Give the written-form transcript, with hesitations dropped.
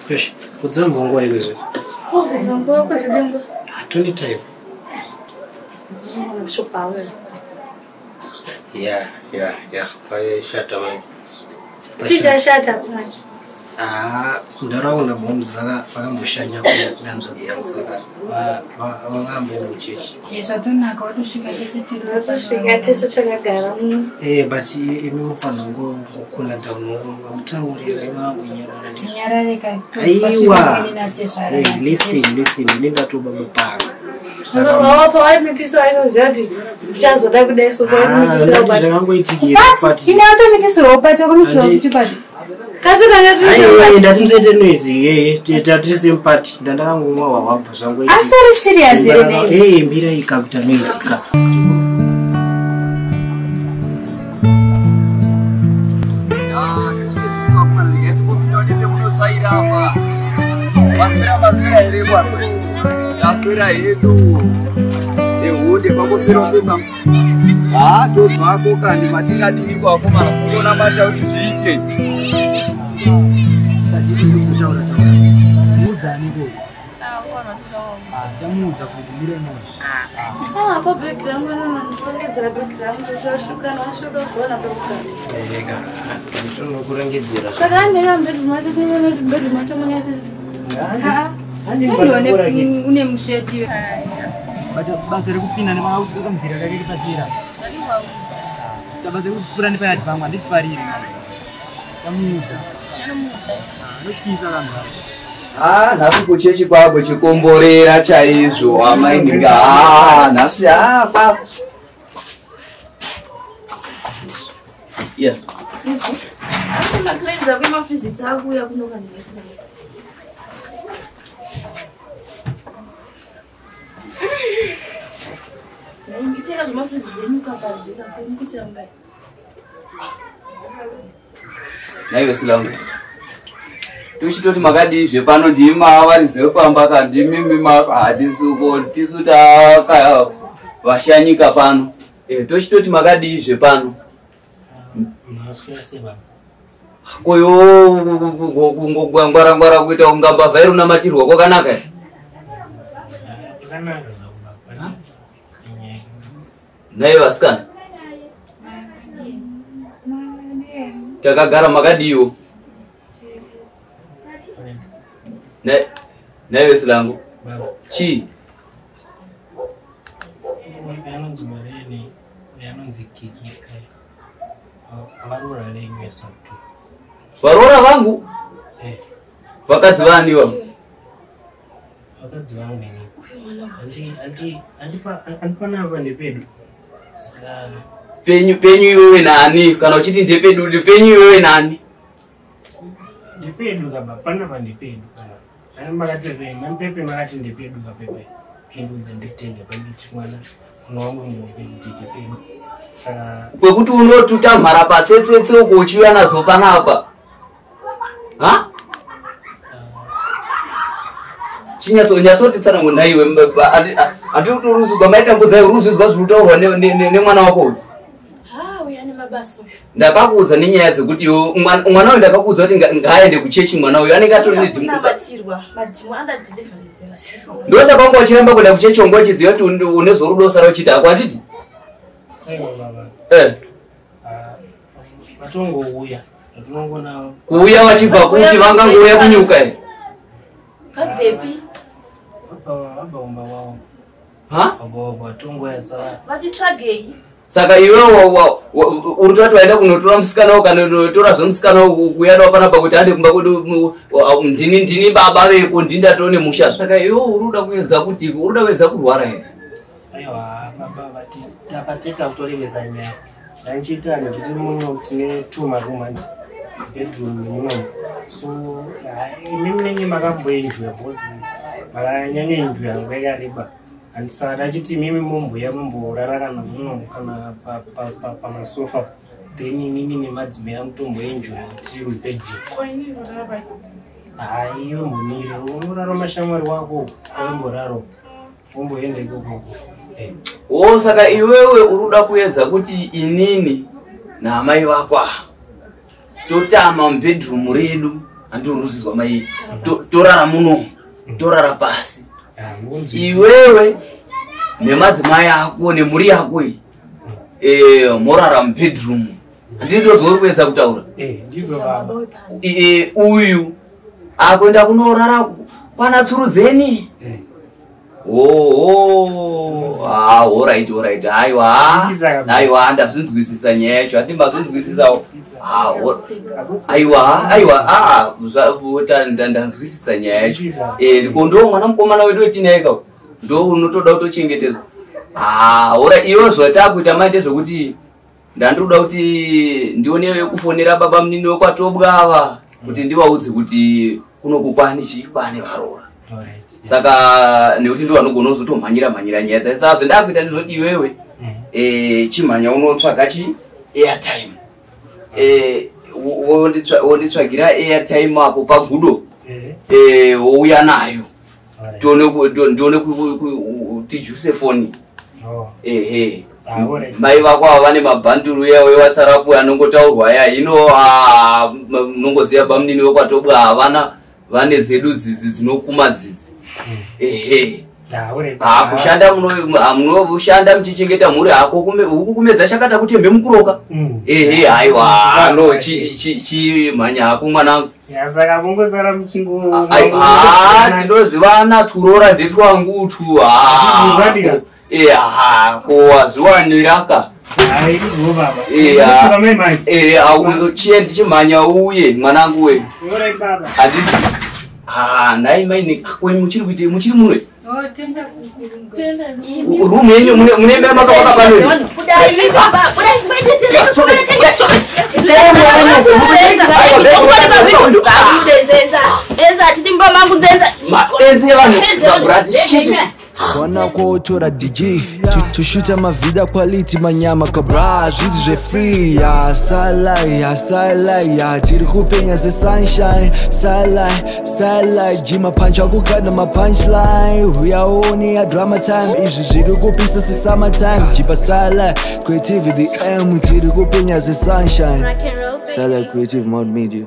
Yoshi, kudzamba nguva ikwezve. Kuzamba kwezvidingo. Hatoni time. Shupawe. Yeah, yeah, yeah. Paishata manje. Tichashata manje. Ah, ndaraunda moms vakamboshanya kunehanzvadzi yangu saka vakamboenda kuchechi. Zvatonaka watosvika tese tiri. Watosvika tese takagara muno. Eh, but imi mufanira ngokula down mutaurira ivangunyarara. Tinyarare ka. Aiwa. Hey, listen, listen, ini ndatoba mupanga. Wapa waimitisa waitoziva kuti ndichazoda kudai so waimitisira upati. Zvakangoitikira upati. Ine watomitisirwa upati wakamitisirwa kuti upati. Kasi tanga tiri Aiwa, ndati musaite noise yeye, tati same party. Ndandakangomwa wawabva zvangoitika. Asi uri serious here nei? Eh, mira ikakuita noise ka. Maswera here kwako. Taswera hedu. Ehunde pakoswera sei pam. Ah, tobvako kani matingadini kwako mana kungoona bata kuti zviite. Taura taura. Muudza aniko? Ah, tamuudza fudzi mire mona. Ah, pa background no ndongedzera background toshuka noshuka zona pekugara. Ega, ndinokurangedzera. Saka ndine mbedroom macho ndine bedroom macho manyatisi. Ndione une musheti. But basa rekupinda nemauti kakanzira kakiri pasira. Basa rekupfuura nepayadi pamwe handifariri. Tamuudza. Anotyisa vanhu ava. Ah, nhasi kuchechi kwako chikomborera chaizvo amai ndinga. Ah, nhasi ah kwa. Yes. Asi maclients ako emaphysics akuuya kuno kandingesina. Iteka zvemafrizi zenyu kapanze kamukuitira mungai. Naiwe silangu. Tochitoti makadii zvepano ndimi mavaridzi vepamba ka ndimimi hatisuko tisu taka vashanyika pano. Tochitoti makadii zvepano. Koyo kungongwara-ngwara kuita kunga mbavha iri unamatirwa kwakanaka here? Naiwe vasikana. Takagara makadiwo. Naiwe silangu. Chii? Anonzi Mareni, anonzi Kiki. Varoora venyu esatu. Varoora vangu? Vakadzi vani vangu? Vakadzi vangu nini. Andipanapa ndepedu. Penyu penyu iwewe nani? Kana uchiti ndepedu, penyu iwewe nani? Ndepedu kaba, panapa ndepedu kana. Ani makati pepe, mampepe makati ndepedu kapepe. Pindudza nditende panditi mwana wangu ndepedu. Saka kwekuti unotuta mhara patsetsetse uko uchiuya nadzo panapa. Ha? Chinyatsotitsana naiwe handiri kuti uruzuzwa maitambudza uruzuzwa zviri kutaurwa nemwana wako uyu. Ndakakuudza nenyaya dzekuti mwana uyu ndakakuudza kuti ngaaende kuchechi mwana uyu anenge atori nedhimoni. Ndosaka wanga uchiramba kuenda kuchechi wanga uchiziva kuti une zvorudo sara uchiita hako handiti? Eh. Vatongouya. Kuuya vachibva kupi vangangouya kunyuka here? Vabvepi? Vabva kumba kwavo. Ha? Vatongoya saka. Vachitsvagei? Saka iwe uri kutoti waenda kunotora musikana kana kunotora zvemusikana kuuya nawo panapa kuti ande kumba kwedu ndini baba veko ndini ndatone musha. Saka iwe uri kuda kuedza kuti uri kuda kuedza kurwara here? Aiwa baba vati tapateta kutorevesa nyaya. Ndandichiita nditi muno tine 2 maroom and bedroom muno. So imi munenge makamboenjoya because makanyanya enjoya nguva yakareba. Saka ndachiti mimi momboya momborara kana muno kana pamasofa then inini nemadzimai angu tomboenjoya tiri mubedroom. Hai iwe mbomire unorara mashamwari wako waimboraro womboenda ikokoko. Oh, saka iwewe uri kuda kuedza kuti inini naamai vako totama mubedroom redu Andiuruzizwa mai torara muno, torara pasi. Ah, mukunzwisisa. Iwewe nemadzimai ako nemhuri yako iyi morara mubedroom. Handindozori kuedza kutaura. Ndizvo baba. Uyu akuenda kunorara kwana Tsurudzeni. Oho, ah, alright, alright. Aiwa, Nzwisisa kabisa. aiwa, ndazvinzwisisa nyaya yacho. Handimbazvinzwisisawo. Ah, aiwa, aiwa, ah, ndanzwisisa nyaya yacho. Nzwisisa. Ndiko ndo mwana mukomana wedu wetinaye ka. Ndo unotoda kutochengetedzwa. Ah, ora iwe zvatakuita mai ndezvekuti ndandoda kuti ndione kufonera baba munini wekwatobwa ava kuti ndivaudze kuti kunoku kwani chii kwane varoora. Alright. Saka nekuti ndo vanogona kuzotomhanyira mhanyira nyaya dzacho. Saka zvendakuita ndizvoti iwewe chimhanya unotsvaga chi airtime, wonditsvagira airtime apo pagudo, wouya nayo. Alright. Tione ndione tijuse foni. Oh. Ehe. Ah, alright. Mai vako ava vane mabhanduru yawo eWhatsApp anongotaurwa ya hino, munongoziva bamunini wekwatobwa havana, vane dzedu dzidzi dzinokuma dzidzi. Ehe. Ah, alright. Ah, kushanda munoshanda muchichengeta mhuri hako huku kumedza chakata kutembe mukuroka. Ehe, aiwa, no, chimhanya hako mwanangu. Ya, saka mungosara muchingo. Ai, ah, tinozivana turora ndetwangu tu. Hazvizivadika. Aha, ko wazviwaniraka. Hai, ndizvo baba. Ah. Kusvika mai mai. Chimhanya uye mwanangu we. Alright baba. Handiti ah, nhai maini, kwenyu muchiri kuite muchiri muno? Oh, tenda kukurunga. Rumu yenyu mune imba yamakavaka pano? Budai baba, budai maite tende nzenza atidi mba mangu nzenza. Mapenzi evanhu brati shit. Wana kuotora dj tushuta mavhida quality manyama kabra zvizi zvefree ya salai ya salai ya tiri kupenya sesunshine salai salai jimapancha kuganda mapunchline uyaone ya drama time izvi zviri kupisa sesummertime jipa salai creative the m tiri kupenya sesunshine salai creative mount media.